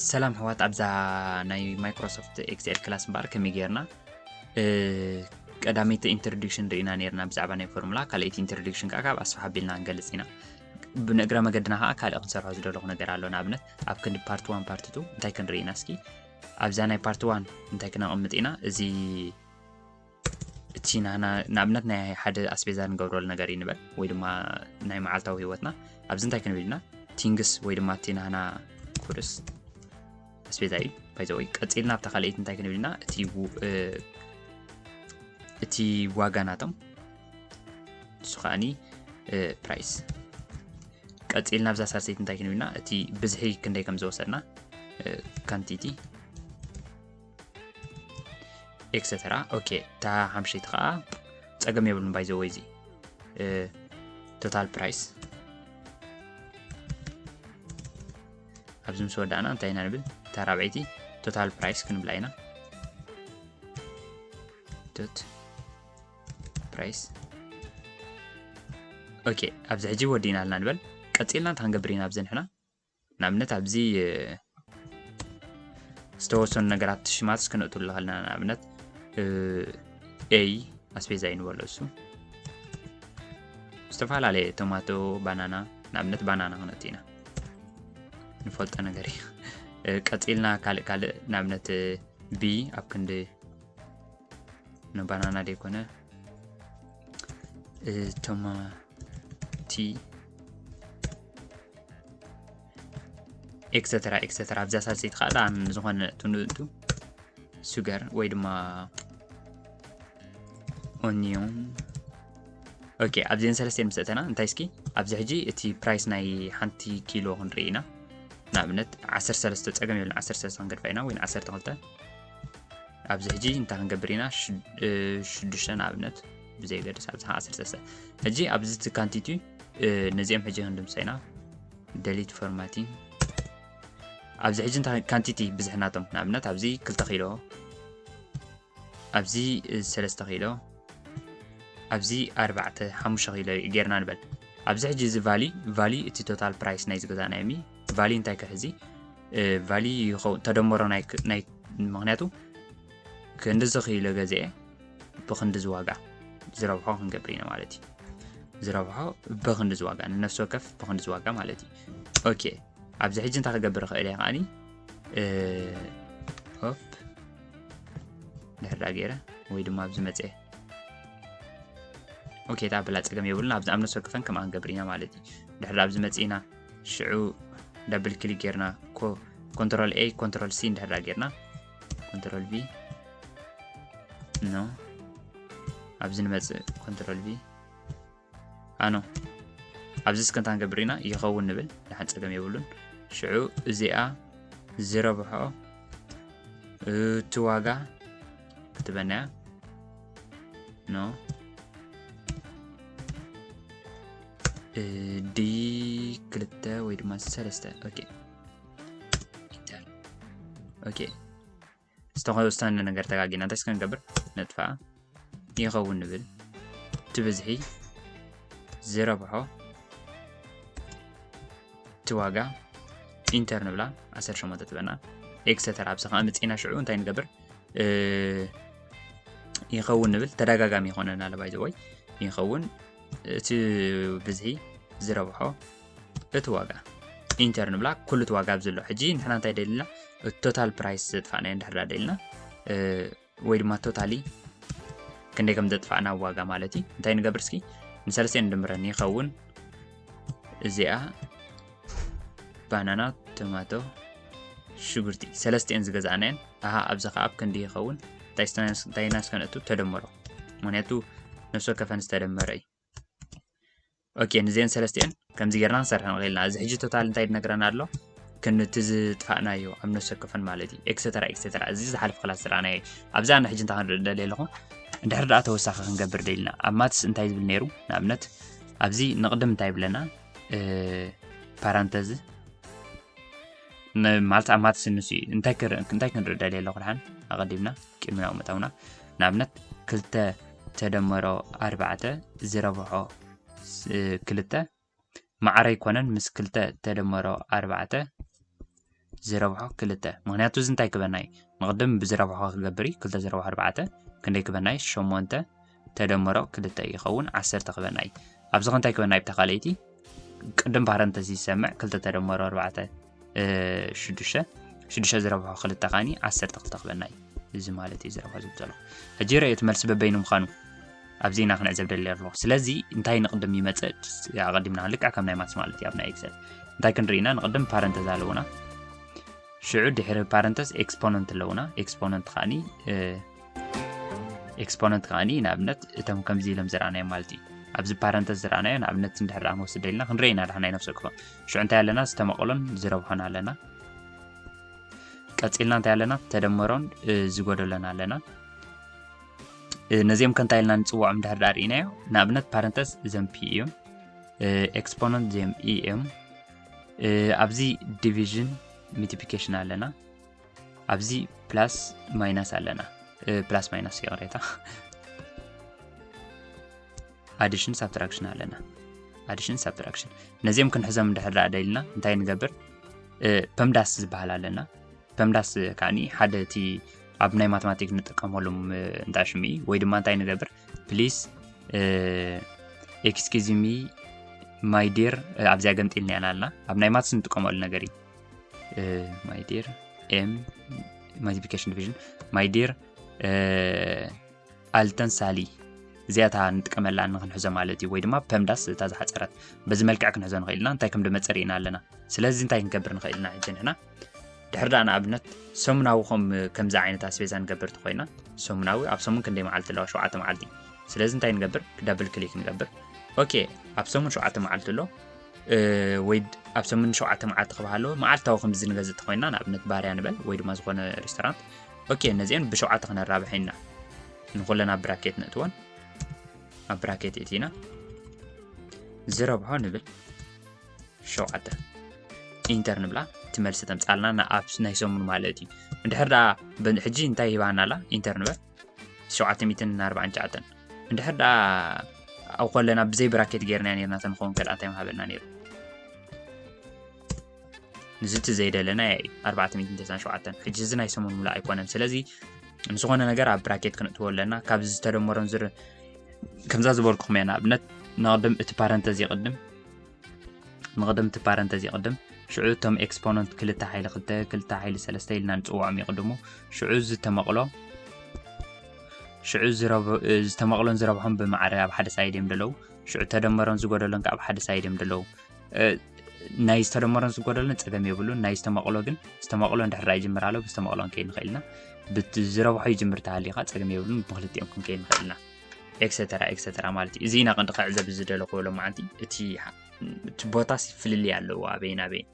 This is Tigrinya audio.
ሰላም ኣሕዋት፣ ኣብዛ ናይ ማይክሮሶፍት ኤክስኤል ክላስ እምበኣር ከመይ ጌርና፣ እ፣ ቀዳመይቲ ኢንትሮዱክሽን ርኢና ኔርና ብዛዕባ ናይ ፎርሙላ፣ ካልኣይቲ ኢንትሮዱክሽን ከዓ ካብ ኣስፍሕ ኣቢልና ንገልጽ ኢና። ብንእግረ መገድና ከዓ ካልእ ክንሰርሖ ዝደለኹ ነገር ኣሎ። ንኣብነት ኣብ ክንዲ ፓርት ዋን ፓርት ቱ እንታይ ክንርኢ ኢና እስኪ? ኣብዛ ናይ ፓርት ዋን እንታይ ክነቕምጥ ኢና? እዚ እቲ ናህና ንኣብነት ናይ ሓደ ኣስቤዛ ንገብረሉ ነገር እዩ ንበል፣ ወይ ድማ ናይ መዓልታዊ ህይወትና። ኣብዚ እንታይ ክንብል ኢና? ቲንግስ ወይ ድማ እቲ ናህና ኩርስ ኣስቤዛ እዩ። ባይዘወይ ቀፂልና ኣብታ ካልኣይቲ እንታይ ክንብል ኢና? እቲ ው- እ፣ እቲ ዋጋ ናቶም፣ እሱ ከዓኒ ፕራይስ። ቀፂልና ኣብዛ ሳልሰይቲ እንታይ ክንብል ኢና? እቲ ብዝሒ ክንደይ ከም ዝወሰድና፣ ካንቲቲ ኤክሰተራ። ኦኬ፣ እታ ሓምሸይቲ ከዓ ፀገም የብሉን። ባይዘወይ እዚ ቶታል ፕራይስ ኣብዚ ምስ ወዳእና እንታይ ኢና ንብል? እታ ራብዐይቲ ቶታል ፕራይስ ክንብላ ኢና። ቶት ፕራይስ። ኦኬ፣ ኣብዚ ሕጂ ወዲእና ኣለና ንበል። ቀፂልና እንታይ ክንገብር ኢና? ኣብዚ ንሕና ንኣብነት ኣብዚ እ፣ ዝተወሰኑ ነገራት ሽማት እስክነእቱ ኣለኸልና። ንኣብነት እ፣ ኤይ ኣስቤዛ እዩ ንበሎ። እሱ ዝተፈላለየ ቶማቶ፣ ባናና፣ ንኣብነት ባናና ክነእቱ ኢና። ንፈልጦ ነገር እዩ። እ፣ ቀፂልና ካልእ ካልእ ንኣብነት ቢ ኣብ ክንዲ ንባናና ደይኮነ፣ እ፣ ቶማቲ ኤክሰተራ ኤክሰተራ። ኣብዛ ሳልሰይቲ ከዓ ደኣ ዝኾነ ትንእቱ ሱገር ወይ ድማ ኦኒዮን። ኦኬ፣ ኣብዚአን ሰለስቲአን ምስ ኣተና እንታይ እስኪ ኣብዚ ሕጂ እቲ ፕራይስ ናይ ሓንቲ ኪሎ ክንርኢ ኢና። ንኣብነት ዓሰርተ ሰለስተ፣ ፀገም የብሉን፣ ዓሰርተ ሰለስተ ክንገድፋ ኢና ወይ ዓሰርተ ክልተ። ኣብዚ ሕጂ እንታይ ክንገብር ኢና? ሽዱሽተ ንኣብነት ብዘይገድስ ኣብዚ ዓሰርተ ሰለስተ። ሕጂ ኣብዚ እቲ ካንቲቲ ነዚኦም ሕጂ ክንድምሶ ኢና። ደሊት ፎርማቲንግ። ኣብዚ ሕጂ እንታይ ካንቲቲ ብዝሕናቶም ንኣብነት ኣብዚ ክልተ ኪሎ፣ ኣብዚ ሰለስተ ኪሎ፣ ኣብዚ ኣርባዕተ ሓሙሽተ ኪሎ ጌርና ንበል። ኣብዚ ሕጂ እዚ ቫሊ ቫሊ እቲ ቶታል ፕራይስ ናይ ዝገዛእናዮም እዩ። ቫሊ እንታይ ክሕዚ ቫሊ ይኸውን ተደመሮ ናይ ናይ ምክንያቱ ክንድዚ ኪሎ ገዚኤ ብክንድዚ ዋጋ ዝረብሖ ክንገብር ኢና ማለት እዩ። ዝረብሖ ብክንድዚ ዋጋ፣ ንነፍሲ ወከፍ ብክንድዚ ዋጋ ማለት እዩ። ኦኬ፣ ኣብዚ ሕጂ እንታይ ክገብር ይኽእል እየ ከዓኒ ኦፕ ድሕር ዳ ገይረ ወይ ድማ ኣብዚ መፅአ። ኦኬ፣ እታ ብላ ፀገም የብሉን። ኣብዚ ኣብ ነፍሲ ወከፈን ከምኣ ክንገብር ኢና ማለት እዩ። ድሕር ኣብዚ መፂእና ሽዑ ዳብል ክሊክ ጌርና ኮንትሮል ኤ ኮንትሮል ሲ እንድሕር ጌርና ኮንትሮል ቪ ኖ ኣብዚ ንመፅእ ኮንትሮል ቪ ኣኖ ኣብዚ እስከ እንታይ ንገብር ኢና ይኸውን ንብል። ደሓን ፀገም የብሉን። ሽዑ እዚኣ ዝረብሖ እቲ ዋጋ ክትበናያ ኖ ዲ ክልተ ወይ ድማ ሰለስተ። ኦኬ ኢንተር። ኦኬ ዝተወሰነ ነገር ተጋጊና እንታይ እስከ ንገብር ነጥፋ ይኸውን ንብል። እቲ ብዝሒ ዝረብሖ እቲ ዋጋ ኢንተር ንብላ ዓሰርተ ሸሞንተ ትበና ኤክሰተር ኣብዚ ከዓ መፂና ሽዑ እንታይ ንገብር ይኸውን ንብል። ተደጋጋሚ ይኾነና ኣሎ ባይዘወይ ይኸውን እቲ ብዝሒ ዝረብሖ እቲ ዋጋ ኢንተር ንብላ ኩሉ እቲ ዋጋ ኣብዚ ኣሎ። ሕጂ ንሕና እንታይ ደልና እቲ ቶታል ፕራይስ ዘጥፋእናዮ እንድሕር ደልና ወይ ድማ ቶታሊ ክንደይ ከም ዘጥፋእና ዋጋ ማለት እዩ። እንታይ ንገብር እስኪ ንሰለስቲአን ንድምረን ይኸውን እዚኣ ባናና ቶማቶ ሽጉርቲ ሰለስቲአን ዝገዛእናየን ኣሃ ኣብዚ ከዓ ኣብ ክንዲ ይኸውን እንታይ ስተ- እንታይ ኢና እስከ ነእቱ ተደምሮ ምክንያቱ ነፍሲ ወከፈን ዝተደመረ እዩ። ኦኬ ንዚአን ሰለስቲአን ከምዚ ጌርና ክንሰርሕ ንኽእል ኢና። እዚ ሕጂ ቶታል እንታይ ዝነግረና ኣሎ ክንዲ ዝጥፋእናዮ ኣብ ነፍሲ ወከፈን ማለት እዩ ኤክሰተራ ኤክሰተራ። እዚ ዝሓለፈ ክላስ ዝረኣናዮ እዩ። ኣብዛ ኣነ ሕጂ እንታይ ክንርኢ ደልየ ኣለኹ እንድሕር ደኣ ተወሳኺ ክንገብር ደሊና ኣብ ማትስ እንታይ ዝብል ነይሩ ንኣብነት ኣብዚ ንቕድም እንታይ ይብለና ፓራንተዚ ማለት ኣብ ማትስ ንሱ እዩ እንታይ ክር- እንታይ ክንርኢ ደልየ ኣለኹ ድሓን ኣቐዲምና ቅድሚ ናብኡ ምእታውና ንኣብነት ክልተ ተደመሮ ኣርባዕተ ዝረብሖ ስ- ክልተ ማዕረ ኣይኮነን ምስ ክልተ ተደመሮ ኣርባዕተ ዝረብሖ ክልተ። ምክንያቱ እዚ እንታይ ክበና እዩ? ንቕድም ብዝረብሖ ክገብር እዩ። ክልተ ዝረብሖ ኣርባዕተ ክንደይ ክበና እዩ? ሸሞንተ ተደመሮ ክልተ ይኸውን ዓሰርተ ክበና እዩ። ኣብዚ ከ እንታይ ክበና እዩ? ብተኻለይቲ ቅድም ፓረንተሲስ ይሰምዕ ክልተ ተደመሮ ኣርባዕተ ሽዱሽተ ሽዱሽተ ዝረብሖ ክልተ ካኒ ዓሰርተ ክልተ ክበና እዩ። እዚ ማለት እዩ ዝረብሖ ዝብል ዘለኹ። ሕጂ ርእዮ እቲ መልሲ በበይኑ ምዃኑ ኣብዚ ኢና ክንዕዘብ ደሊ ኣለኹ። ስለዚ እንታይ ንቕድም ይመጽእ? ኣቐዲምና ልክዕ ከም ናይ ማትስ ማለት እዩ ኣብ ናይ ኤክሰል እንታይ ክንርኢ ኢና? ንቕድም ፓረንተዝ ኣለውና። ሽዑ ድሕሪ ፓረንተስ ኤክስፖነንት ኣለውና። ኤክስፖነንት ከዓኒ ኤክስፖነንት ከዓኒ ንኣብነት እቶም ከምዚ ኢሎም ዝረኣናዮም ማለት እዩ። ኣብዚ ፓረንተስ ዝረኣናዮ ንኣብነት እንድሕር ደኣ ንወስድ ደሊና ክንርኢ ኢና ደሓን ናይ ነፍሲ ወከፎም። ሽዑ እንታይ ኣለና? ዝተመቐሎን ዝረብሖን ኣለና። ቀጺልና እንታይ ኣለና? ተደመሮን ዝጎደሎን ኣለና። ነዚኦም ከንታይ ኢልና ንፅውዖም እንድሕር ደኣ ርኢናዮ? ንኣብነት ፓረንተስ ዘም ፒ እዮም። ኤክስፖነንት ዘም ኢ እዮም። ኣብዚ ዲቪዥን ሚቲፕሊኬሽን ኣለና። ኣብዚ ፕላስ ማይናስ ኣለና። ፕላስ ማይናስ ይቕሬታ። ኣዲሽን ሳብትራክሽን ኣለና። ኣዲሽን ሳብትራክሽን ነዚኦም ክንሕዞም እንድሕር ደኣ ደሊና እንታይ ንገብር? ፐምዳስ ዝበሃል ኣለና። ፐምዳስ ከዓኒ ሓደ እቲ ኣብ ናይ ማትማቲክ ንጥቀመሎም እንዳ ሽም እዩ። ወይ ድማ እንታይ ንገብር? ፕሊስ ኤክስኪዝ ሚ ማይ ዲር ኣብዚኣ ገምጢልና ኢና ኣለና። ኣብ ናይ ማትስ ንጥቀመሉ ነገር እዩ። ማይ ዲር ኤም ማልቲፕሊኬሽን ዲቪዥን ማይ ዲር ኣልተን ሳሊ እዚኣታ ንጥቀመላ ንክንሕዞ ማለት እዩ። ወይ ድማ ፐምዳስ እታ ዝሓፀረት በዚ መልክዕ ክንሕዞ ንኽእል ኢና። እንታይ ከም ድመፅእ ርኢና ኣለና። ስለዚ እንታይ ክንገብር ንኽእል ኢና ሕጂ ንሕና? ድሕር ደኣ ንኣብነት ሰሙናዊ ከም ከምዚ ዓይነት ኣስቤዛ ንገብር ተኮይና ሰሙናዊ ኣብ ሰሙን ክንደይ መዓልቲ ኣለዋ? ሸውዓተ መዓልቲ። ስለዚ እንታይ ንገብር? ዳብል ክሊክ ንገብር። ኦኬ ኣብ ሰሙን ሸውዓተ መዓልቲ ኣሎ ወይ ኣብ ሰሙን ሸውዓተ መዓልቲ ክበሃሎ መዓልታዊ ከምዚ ንገዝእ ተኮይና ንኣብነት ባርያ ንበል ወይ ድማ ዝኾነ ሬስቶራንት ኦኬ ነዚአን ብሸውዓተ ክነራብሐ ኢና። ንኩለን ኣብ ብራኬት ነእትወን ኣብ ብራኬት እቲና ዝረብሖ ንብል ሸውዓተ ኢንተር ንብላ ትመልሲ ተምፃልና ንኣብ ናይ ሰሙን ማለት እዩ። እንድሕር ደኣ ሕጂ እንታይ ሂባና ኣላ ኢንተር ንበል ሸውዓተ ሚእትን ኣርባዓን ትሽዓተን እንድሕር ደኣ ኣብ ኮለና ብዘይ ብራኬት ጌርና ኔርና ተንኸውን ከልኣ እንታይ ምሃበና ነይሩ? ንዚ እቲ ዘይደለና እዩ ኣርባዕተ ሚእትን ተስዓን ሸውዓተን ሕጂ እዚ ናይ ሰሙን ሙሉእ ኣይኮነን። ስለዚ ንዝኾነ ነገር ኣብ ብራኬት ክንእትዎ ኣለና። ካብ ዝተደመሮን ዝር ከምዛ ዝበልኩኹም እያ ንኣብነት ንቕድም እቲ ፓረንተዝ ይቕድም ንቕድም እቲ ፓረንተዝ ይቕድም ሽዑ እቶም ኤክስፖነንት ክልተ ሓይሊ ክልተ ክልተ ሓይሊ ሰለስተ ኢልና ንፅውዖም ይቕድሙ። ሽዑ ዝተመቕሎ ሽዑ ዝተመቕሎን ዝረብሖም ብማዕረ ኣብ ሓደ ሳይድ እዮም ደለዉ። ሽዑ ተደመሮን ዝጎደሎን ከዓ ኣብ ሓደ ሳይድ እዮም ደለዉ። ናይ ዝተደመሮን ዝጎደሎን ፀገም የብሉን። ናይ ዝተመቕሎ ግን ዝተመቕሎ እንድሕር ይጅምር ኣሎ ብዝተመቕሎ ክንከይድ ንኽእል ኢና። ብዝረብሖ ይጅምር ተሃልዩ ከዓ ፀገም የብሉን። ብክልቲኦም ክንከይድ ንኽእል ኢና። ኤክሰተራ ኤክሰተራ ማለት እዩ። እዚ ኢና ቀንዲ ክዕዘብ ዝደለኹ ሎማዓንቲ እቲ እቲ ቦታስ ፍልልይ ኣለዎ ኣበይን ኣበይን